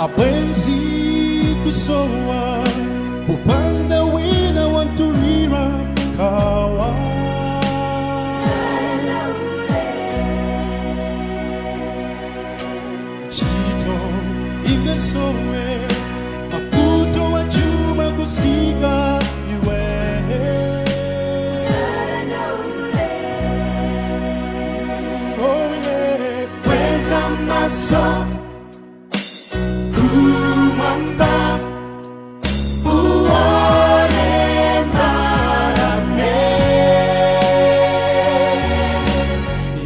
Abwenzi kusowa, kupanda wina wantulira kawa. Usadandaule. Ntchito ingasowe, mavuto wachuma kusika iwe. Usadandaule. Oh yeah. Kweza maso kumwamba, uone mbalame.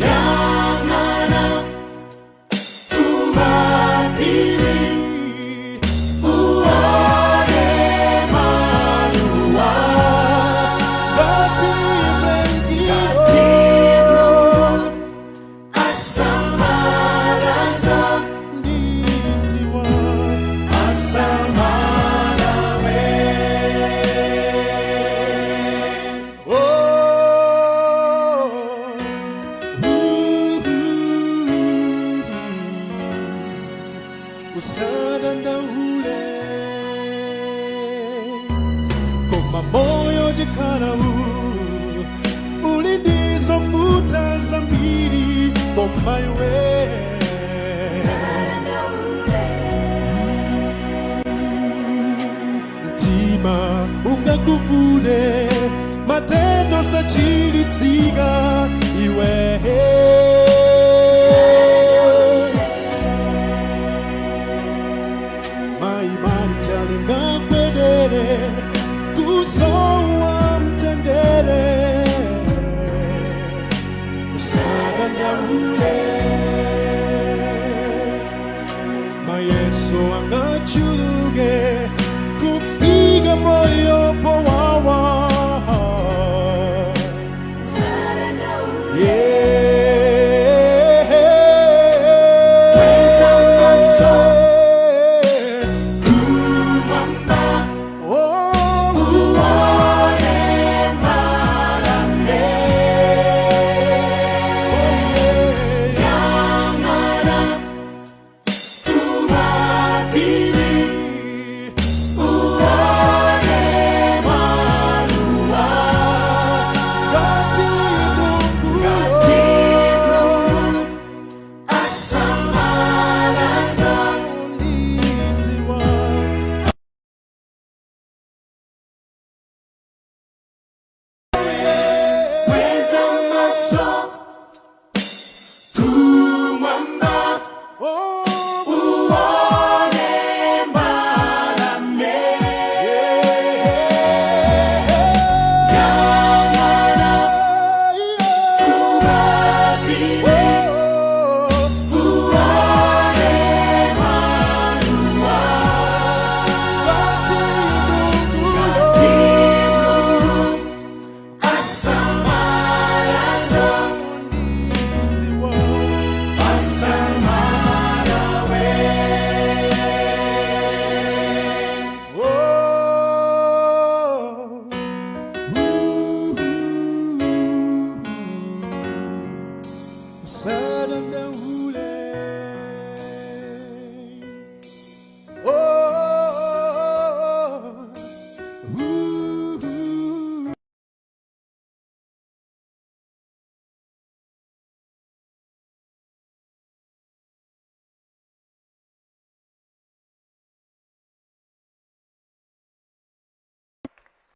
Yang'ana kumapiri, uone maluwa. Ngati Mlengi. Ngati Mulungu asamala zo, Ndidziwa asamala we. Oh, ooh, usadandaule, koma moyo jikhala uli ndizovuta zambiri, koma iwe Usadandaule. Mtima ungakuvute, matenda sachiritsika iwe. Usadandaule. Mai banja lingagwedere, kusowa mtendere, usadandaule. Mayeso angachuluke, kufika moyo powawa. Usadandaule. Yeah. Kweza maso kumwamba, Oh, uone mbalame. Yeah. Yang'ana kumapiri, uone maluwa. Ngati Mulungu, Ngati Mulungu asamala zo, Ndidziwa Kweza maso.